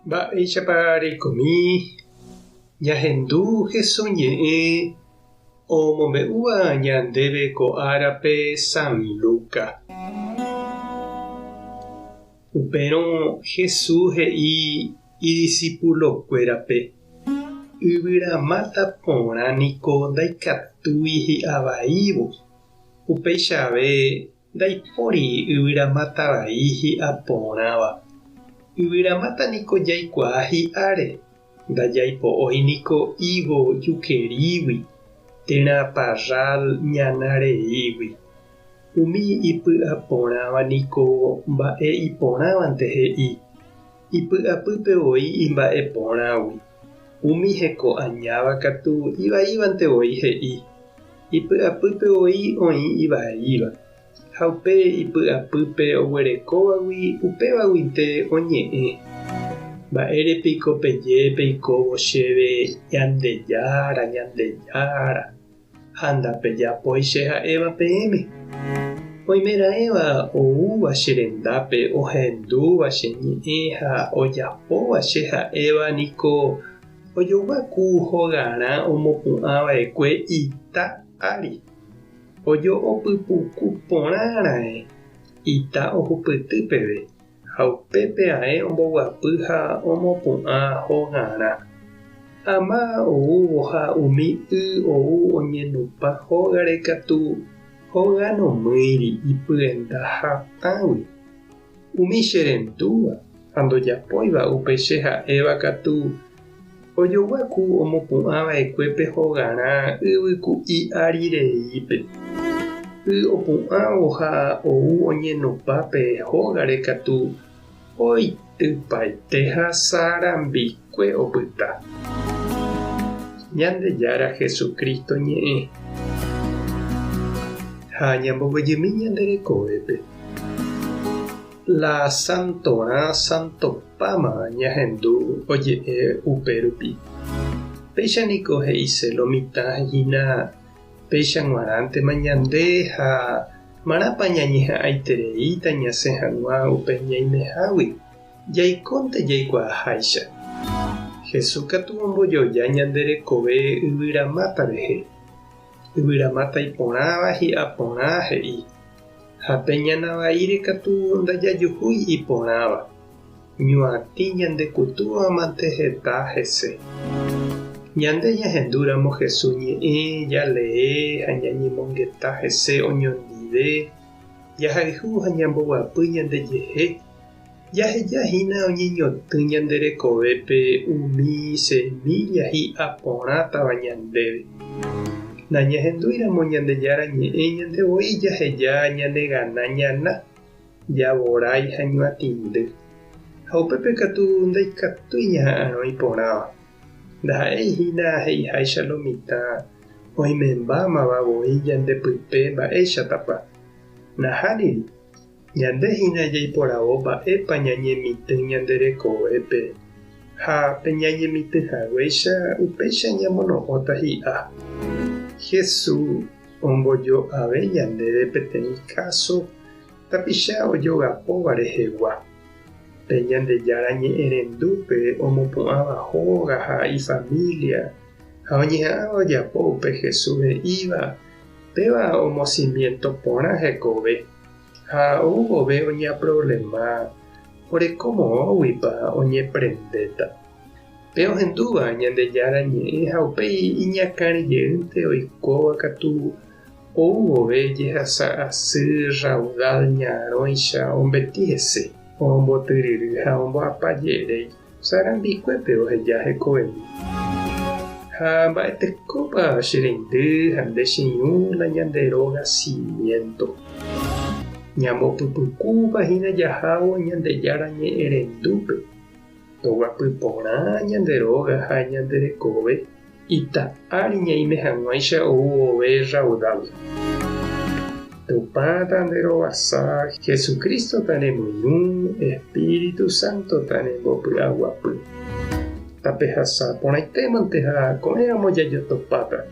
Mba'éichapa reikomi ñahendu Hesu ñe'ẽ omombe'úva ñandéve ko árape San Lucas. Upérõ Jesús he'i idisipulokuérape, Yvyramáta porã niko ndaikatúi hi'a vaívo, upéicha ave Ndaipóri yvyramáta vai hi'a porãva. Yvyramáta niko jaikuaa hi'áre, ndajaipo'ói niko ígo jukerígui térã parral ñana reígui. Umi ipy'a porãva niko mba'e iporãvante he'i, ipy'apýpe voi imba'e porãgui. Umi heko añáva katu ivaívante voi he'i. Ipy'apýpe voi oĩ ivaíva, ha upe ipy'apýpe oguerekóvagui upévaguinte oñe'ẽ. Mba'ére piko peje peikóvo chéve Ñandejára, Ñandejára, ha ndapejapói che ha'éva peẽme? Oimeraẽva oúva che rendápe ohendúva che ñe'ẽ ha ojapóva che ha'éva niko Ojogua ku hogarã omopu'ã va'ekue ita ári, ojo'o pypuku porã raẽ ita ohupyty peve, ha upépe ae omboguapy ha omopu'ã hogarã. Ama oúvo ha umi y ou oñenupã hógare katu hóga nomýiri ipyenda hatãgui. Umi che rendúva ha ndojapóiva upe che ha'éva katu, ojogua ku omopu'ã va'ekue pe hogarã yvyku'i ári reípe. Y opu'ãvo ha ou oñenopa pe hógare katu oitypaite ha sarambikue opyta. Ñandejára Jesucristo ñe'ẽ. Ha ñamboguejymi ñande rekovépe. La santorã santopáma ñahendu oje'e upe rupi. Péicha niko he'ise lo mitã hína péicha g̃uarãntema ñande ha marãpa ñañeha'ãitereíta ñasẽ hag̃ua upe ñaimehágui, jaikónte jaikuaaháicha. Jesús katu ombojoja ñande rekove yvyramáta rehe. Yvyramáta iporãva hi'a porã he'i. Ha pe ñana vaíre katu ndajajuhúi iporãva, ñuatĩ ñande kutúva mante heta hese. Ñande ñahendúramo Jesús ñe'ẽ, jalee ha ñañemongeta hese oñondive, jahayhu ha ñamboguapy ñandejehe, jaheja hína oñeñotỹ ñande rekovépe umi semílla hi'a porãtava ñandéve. Nañahendúiramo Ñandejára ñe'ẽ ñande voi jaheja ñanegana ñana, javorái ha ñuatĩndy. Ha upépe katu ndaikatúi ñaha'arõ iporãva. Ndaha'éi hína he'iháicha lo mitã oimembámava voi ñande pype mba'éichatapa. Nahániri, Ñande hína jaiporavo mba'épa ñañemitỹ ñande rekovépe, ha pe ñañemitỹ haguéicha upéicha ñamono'õta hi'a. Jesús ombojo'ave ñandéve peteĩ káso tapicha ojogapóva rehegua, pe Ñandejára ñe'ẽrendúpe omopu'ãva hóga ha ifamília ha oñeha'ãva ojapo upe Jesús he'íva, péva omosimiénto porã hekove. Ha ou vove oñeaproblema, oreko moõguipa oñeprendéta. Pe ohendúva Ñandejára ñe'ẽ ha upéi iñakãre jeýnte oikóva katu ou vove jehasa asy raudal ñarõicha ombeti hese, ombotyryry ha omboapa jeréi. Sarambikuépe oheja hekovemi. Ha mba'etekópa che reindy ha nde che irũ la ñande róga simiénto. Ñambopypukúpa hína jahávo Ñandejára ñe'ẽrendúpe, toguapy porã ñande róga ha ñande rekove ita ári ñaime hag̃uáicha ou vove raudal. Tupã ta nde rovasa, Jesucristo ta ne moirũ, Espíritu Santo ta ne mbopy'aguapy. Tapehasa porãitémante ha ko'ẽramo jajotopáta.